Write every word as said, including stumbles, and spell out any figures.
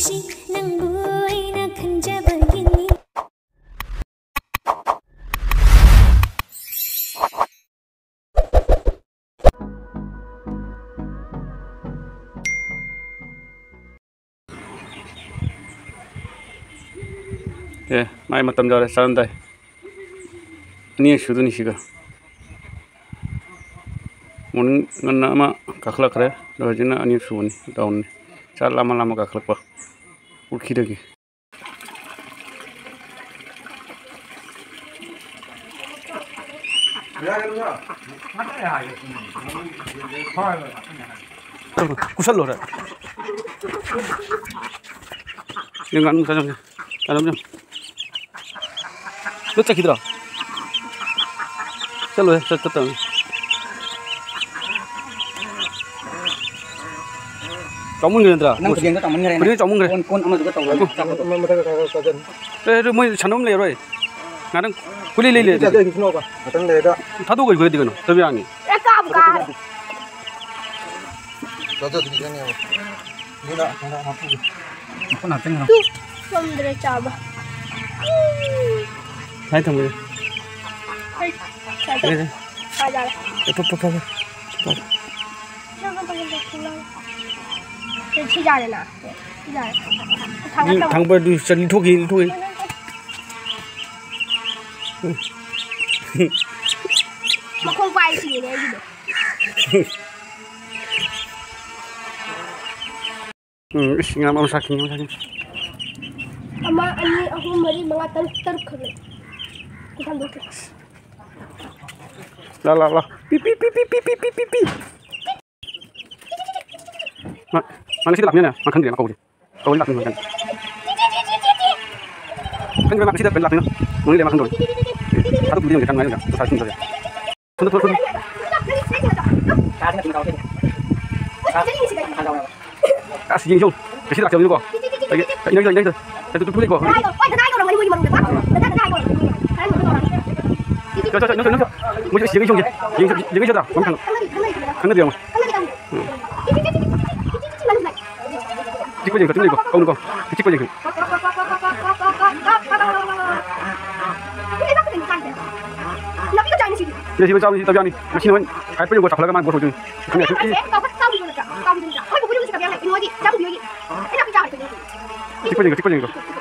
ꯅꯪꯕꯨ ꯑꯩꯅ ꯈꯟꯖꯕꯒꯤꯅꯤ꯫ ꯑꯦ, ꯃꯥꯏ ꯃꯇꯝ ꯌꯧꯔꯦ, ꯆꯥꯔꯝꯗꯥꯏ꯫ ꯑꯅꯤꯔꯛ ꯁꯨꯗꯣꯏꯅꯤ ꯁꯤꯒ꯫ ꯃꯣꯔꯅꯤꯡ ꯉꯟꯅ ꯑꯃ ꯀꯥꯈꯠꯂꯛꯈ꯭ꯔꯦ, ꯑꯗꯣ ꯍꯧꯖꯤꯛꯅ ꯑꯅꯤꯔꯛ ꯁꯨꯕꯅꯤ, ꯗꯥꯎꯟꯅꯤ꯫ ꯆꯥꯛ ꯂꯥꯝꯃ ꯂꯥꯝꯃ ꯀꯥꯈꯠꯂꯛꯄ ꯄꯨꯈ꯭ꯔꯤꯗꯒꯤ꯫ ꯀꯨꯁꯜꯂꯣꯔꯦ꯫ ꯌꯦꯡ ꯉꯥꯅꯨ ꯆꯪꯉꯦ꯫ ꯆꯪꯉꯦ꯫ ꯂꯣꯏ ꯆꯠꯈꯤꯗ꯭ꯔꯣ? ꯆꯠꯂꯣꯏ, ꯆꯠ-, ꯆꯠꯇꯕꯅꯤ꯫ ꯆꯥꯎꯃꯟꯈ꯭ꯔꯦ ꯅꯠꯇ꯭ꯔꯥ? ꯅꯪ ꯈꯨꯖꯦꯡꯗꯣ ꯆꯥꯎꯃꯟꯈ꯭ꯔꯦꯅꯦ꯫ ꯈꯨꯖꯦꯡ ꯆꯥꯎꯃꯟꯈ꯭ꯔꯦ꯫ ꯀꯣꯟ, ꯀꯣꯟ ꯑꯃꯗꯨꯒ ꯇꯧꯔꯒ ꯆꯥꯕꯗꯣ꯫ ꯑꯦ, ꯑꯗꯨ ꯃꯣꯏ ꯁꯥꯟꯅꯐꯝ ꯂꯩꯔꯣꯏ꯫ ꯉꯥꯛꯇꯪ ꯀꯨꯂꯤ ꯂꯩ ꯂꯩ ꯑꯗꯨꯗꯤ꯫ ꯆꯥꯖꯈꯤꯁꯅꯣꯕ꯫ ꯉꯥꯛꯇꯪ ꯂꯩꯔꯒ ꯊꯥꯗꯣꯛꯈ꯭ꯔꯗꯤ ꯀꯩꯅꯣ? ꯆꯠꯄ ꯌꯥꯅꯤ꯫ ꯑꯦ, ꯀꯥꯕꯨ ꯀꯥꯔꯦ꯫ ꯆꯥꯖꯈꯤꯁꯅꯦꯕ꯫ ꯑꯗꯨꯅ ꯍꯟꯗꯛ ꯍꯥꯞꯄꯨꯒꯦ꯫ ꯃꯈꯨꯠ ꯍꯥꯞꯆꯤꯟꯈ꯭ꯔꯣ꯫ ꯇꯨ, ꯉꯝꯗ꯭ꯔꯦ ꯆꯥꯕ꯫ ꯁꯥꯏ ꯊꯝꯃꯨ꯫ ꯍꯩ, ꯁꯥꯏ ꯊꯝꯃꯨ꯫ ꯂꯩ, ꯂꯩ꯫ ꯁꯥꯏ ꯆꯥꯔꯦ꯫ ꯑꯦ, ꯄꯨ, ꯄꯨ, ꯄꯨ, ꯄꯨ꯫ ꯁꯤ ꯌꯥꯔꯦꯅ꯫ ꯁꯤ ꯌꯥꯔꯦ꯫ ꯊꯥꯡꯒꯠ ꯎꯝ, ꯊꯝꯃꯨ꯫ ꯊꯥꯡꯕ ꯑꯗꯨ ꯆꯠ-, ꯂꯤꯊꯣꯛꯈꯤ, ꯂꯤꯊꯣꯛꯈꯤ꯫ ꯃꯈꯣꯡ ꯄꯥꯏ ꯁꯤꯔꯦ ꯑꯩꯒꯤꯗꯣ꯫ ꯎꯝ, ꯏꯁ, ꯉꯥ ꯑꯃ ꯁꯥꯈꯤ, ꯉꯥ ꯑꯃ ꯁꯥꯈꯤ꯫ ꯑꯃ, ꯑꯅꯤ, ꯑꯍꯨꯝ, ꯃꯔꯤ, ꯃꯉꯥ, ꯇꯔꯨꯛ, ꯇꯔꯨꯛ ꯈꯛ ꯂꯩ꯫ ꯁꯤ ꯊꯝꯗꯣꯛꯀꯦ꯫ ꯂꯥ, ꯂꯥ, ꯂꯥ꯫ ꯄꯤ, ꯄꯤ, ꯄꯤ꯫ ꯃꯥ, ꯃꯥ ꯉꯁꯤꯗꯤ ꯂꯥꯛꯄꯅꯤꯅꯦ, ꯃꯥ ꯈꯪꯗ꯭ꯔꯦ, ꯃꯥ ꯀꯧꯔꯦ꯫ ꯀꯧꯔꯦ, ꯂꯥꯛꯄꯅꯤ, ꯃꯥ ꯈꯪꯗ꯭ꯔꯦ꯫ ꯈꯪꯗ꯭ꯔꯦ, ꯃꯥ ꯉꯁꯤꯗꯤ ꯂꯥꯛꯄꯅꯤ, ꯂꯥꯛꯄꯅꯤ꯫ ꯃꯣꯏ ꯂꯩ, ꯃꯥ ꯈꯪꯗ꯭ꯔꯦ꯫ ꯊꯥꯗꯣꯛꯄꯤꯗꯤ ꯌꯦꯡꯒꯦ, ꯆꯪꯉꯛꯑꯦ, ꯌꯦꯡꯒꯦ꯫ ꯄꯩꯁꯥ ꯁꯤꯡꯗꯣꯔꯦ꯫ ꯊꯣꯛꯂꯣ, ꯊꯣꯛꯂꯣ, ꯊꯣꯛꯂꯣ꯫ ꯑꯁ, ꯌꯦꯡ ꯁꯤ ꯌꯦꯡꯉꯨ꯫ ꯉꯁꯤ ꯂꯥꯛꯆꯕꯅꯤꯀꯣ꯫ ꯑꯩꯒꯤ, ꯏꯅꯦ, ꯏꯅꯦ, ꯏꯅꯦ, ꯏꯅꯦ, ꯇꯨ, ꯇꯨ, ꯊꯣꯛꯂꯛꯏꯀꯣ꯫ ꯆꯣ, ꯆꯣ, ꯆꯣ, ꯅꯪ ꯆꯣ, ꯅꯪ ꯆꯣ꯫ ꯃꯣꯏꯁꯨ ꯌꯦꯡꯉꯤ, ꯌꯦꯡꯉꯤ꯫ ꯌꯦꯡꯉꯤ, ꯌꯦꯡꯉꯤ, ꯆꯠꯇ꯭ꯔꯥ? ꯃꯃꯤꯠ ꯊꯥꯡꯒꯠꯂꯣ꯫ ꯈꯪꯅꯗꯦ ꯌꯦꯡꯉꯣ꯫ ꯎꯝ꯫ ꯆꯤꯛꯄ ꯌꯦꯡꯉꯨ, ꯆꯤꯛꯄ ꯌꯦꯡꯉꯨ, ꯀꯧꯅꯨꯀꯣ꯫ ꯆꯤꯛꯄ ꯌꯦꯡꯉꯨ꯫ ꯁꯤꯗ ꯁꯤꯕ ꯆꯥꯎꯅꯤ, ꯁꯤ ꯇꯧ ꯌꯥꯅꯤ꯫ ꯃꯁꯤ ꯅꯣꯏ ꯍꯥꯏꯐꯦꯠ ꯌꯦꯡꯉꯨ, ꯆꯥꯎꯈꯠꯂꯒ ꯃꯥ ꯕꯣꯠ ꯍꯧꯗꯣꯏꯅꯤ꯫ ꯈꯪꯉꯦ, ꯁꯤ ꯆꯤꯛꯄ ꯌꯦꯡꯉꯨ, ꯆꯤꯛꯄ ꯌꯦꯡꯉꯨ꯫